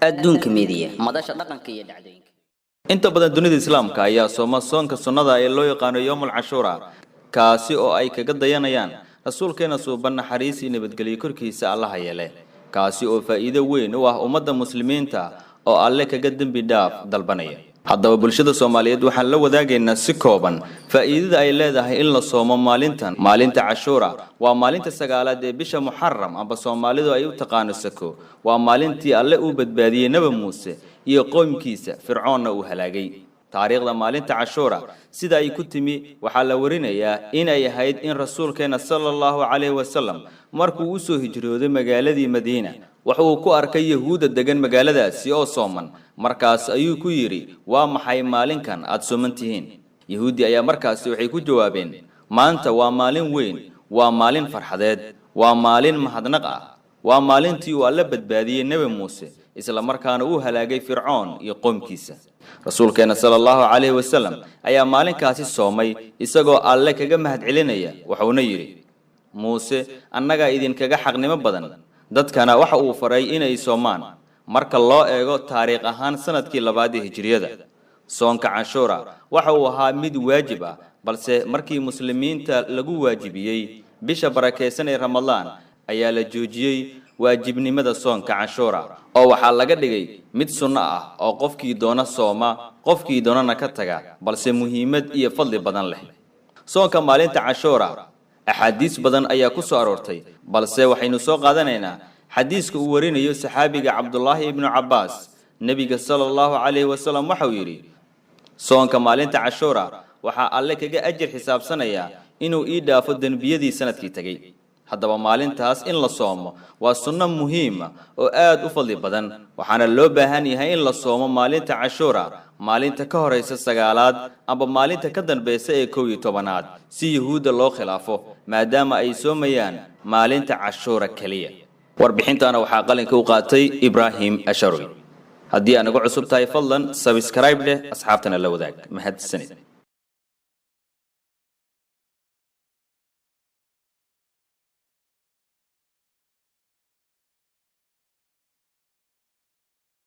Adduunka Media, madasha dhaqanka iyo dhacdooyinka. Inta badan dunida Islaamka ayaa sooma soonka sunnada ee loo yaqaano Yowmul Cashuura, kaasi oo ay kaga dayanayaan rasuulkeena suuban, naxariis iyo nabadgelyo korkiisa Allaha yeele, kaasi oo faa'iido weyn u ah ummadda Muslimiinta oo Alle kaga dembi dhaaf dalbanaya. Haddaba bulshada Soomaaliyeed waxaan la wadaagaynaa si kooban faa'iidada ay leedahay in la soomo maalintan. Maalinta Cashuura waa maalinta sagaalaad ee bisha Muxaram, amba Soomaalidu ay u taqaano Sako. Waa maalintii Alle uu badbaadiyey Nebi Muuse iyo qoomkiisa, Fircoonna uu halaagay. Taariikhda maalinta Cashuura sida ay ku timi waxaa la warinayaa inay ahayd in rasuulkeena sala Allahu calayhi wasalam markuu u soo hijrooday magaaladii Madiina, waxa uu ku arkay Yahuudda degan magaaladaasi oo sooman. Markaas ayuu ku yidhi: "Waa maxay maalinkan aad sooman tihiin?" Yahuuddi ayaa markaasi waxay ku jawaabeen: "Maanta waa maalin weyn, waa maalin farxadeed, waa maalin mahadnaq ah, waa maalintii uu Alle badbaadiyey Nebi Muuse, isla markaana uu halaagay Fircoon iyo qoomkiisa." Rasuulkeena sala Allahu calayhi wasalam ayaa maalinkaasi soomay isagoo Alle kaga mahadcelinaya, wuxuuna yidhi Muuse: "Annagaa idinkaga xaqnimo badan." Dadkana waxa uu faray inay soomaan. Marka loo eego taariikh ahaan sanadkii labaad ee Hijriyada, soonka Canshuura waxa uu ahaa mid waajib ah, balse markii Muslimiinta lagu waajibiyey bisha barakaysan ee Ramadaan ayaa la joojiyey waajibnimada soonka Canshuura, oo waxaa laga dhigay mid sunno ah oo qofkii doona sooma, qofkii doonana ka taga, balse muhiimad iyo fadli badan leh. Soonka maalinta Cashuura axaadiis badan ayaa ku soo aroortay, balse waxaynu soo qaadanaynaa xadiiska uu warinayo saxaabiga Cabdulaahi ibnu Cabbaas. Nebiga sala Allahu calayhi wasalam waxau yidhi: "Soonka maalinta Cashuura waxaa Alle kaga ajir xisaabsanayaa inuu ii dhaafo dembiyadii sanadkii tegey." Haddaba maalintaas in la soomo waa sunno muhiima oo aad u fadli badan, waxaana loo baahan yahay in la soomo maalinta Cashuura, maalinta ka horaysa sagaalaad amba maalinta ka danbaysa ee 11aad, si Yuhuudda loo khilaafo, maadaama ay soomayaan maalinta Cashuura keliya. Warbixintaana waxaa qalinka u qaatay Ibraahim Asharoy. Haddii aad nagu cusub tahay, fadlan subscribe leh, asxaabtana la wadaag. Mahadsanid.